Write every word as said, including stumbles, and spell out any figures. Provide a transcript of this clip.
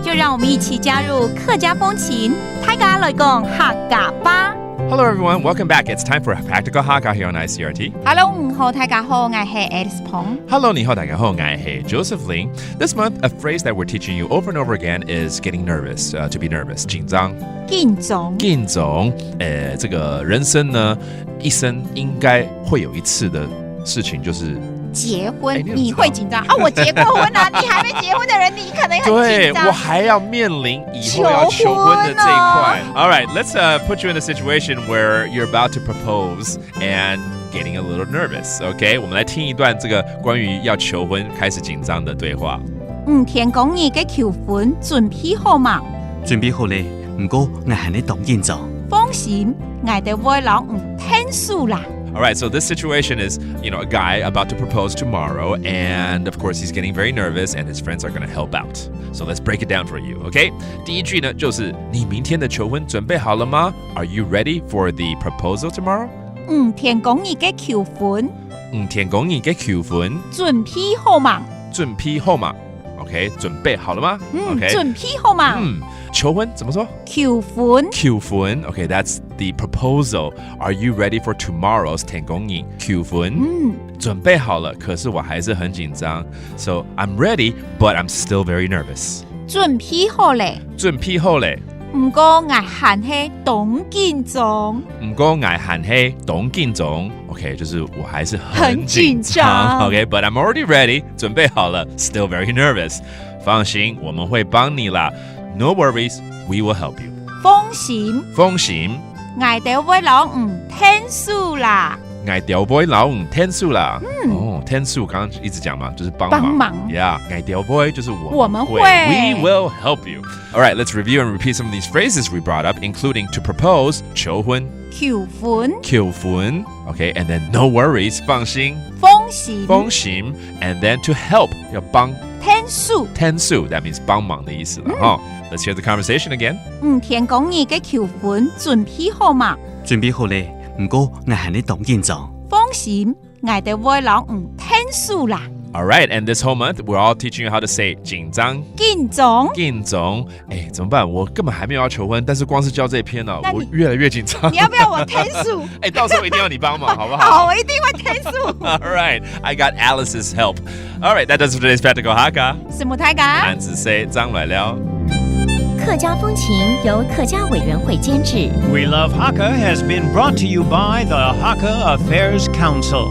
就让我们一起加入客家风情，大家来讲客家话。 Hello, everyone. Welcome back. It's time for Practical Hakka here on I C R T. Hello，你好，大家好，我係 Alice 彭。 Hello, 你好，大家好，我是 Joseph Lin. This month, a phrase that we're teaching you over and over again is getting nervous, uh, to be nervous, 紧张。紧张。紧张，呃，这个人生呢，一生应该会有一次的事情，就是结婚，哎你怎么知道你会紧张啊？我结过婚啊，你还没结婚的人，你可能很对紧张。我还要面临以后要求婚的这一块。求婚哦。 All right, let's uh, put you in a situation where you're about to propose and getting a little nervous. OK，我们来听一段这个关于要求婚开始紧张的对话。五天公日个求婚準備好嘛？準備好咧，毋過𠊎還係當緊張。放心，𠊎兜會摎你𢯭手啦。 All right, so this situation is, you know, a guy about to propose tomorrow, and of course, he's getting very nervous, and his friends are going to help out. So let's break it down for you, okay? 第一句呢，就是你明天的求婚准备好了吗？Are you ready for the proposal tomorrow? 五天公日个求婚，五天公日个求婚，準備好嘛？准批后嘛？OK，准备好了吗？嗯 OK，準備好嘛？嗯，求婚怎么说？求婚，求婚，OK，that's the proposal. Are you ready for tomorrow's 天公日求婚？嗯，准备好了，可是我还是很紧张。So I'm ready, but I'm still very nervous. 準備好咧，准批后咧，毋過𠊎還係當緊張。毋過𠊎還係當緊張。OK，就是我还是很很紧紧张。张。 OK，but I'm already ready，准备好了，still very nervous。放心，我们会帮你啦。No worries, we will help you. 放心，放心，𠊎兜會摎你𢯭手啦。 ，𠊎兜會摎你𢯭手啦。哦，𢯭手刚刚一直讲嘛，就是帮忙。帮忙。 Yeah，𠊎兜會就是我们我们会。 We will help you. All right, let's review and repeat some of these phrases we brought up, including to propose, 求婚、求婚，求婚。OK，and then no worries，放心，放心，放心，and then to help，要帮，𢯭手。 𢯭手，that means 帮忙的意思了哈。Let's hear the conversation again. 五天公日个求婚準備好嘛？準備好咧，毋過𠊎還係當緊張。放心，𠊎兜會摎你𢯭手啦。 All right, and this whole month, we're all teaching you how to say 紧张、緊張，紧张。哎，怎么办？我根本还没有要求婚，但是光是教这篇呢，那你我越来越紧张。你要不要我 𢯭 手？哎，到时候一定要你帮忙，好不好？好，我一定会 𢯭 手。 All right, I got Alice's help. All right, that does it for today's Practical Hakka. 什么大家？俺子say张来了。客家风情由客家委员会监制。 We Love Hakka has been brought to you by the Hakka Affairs Council.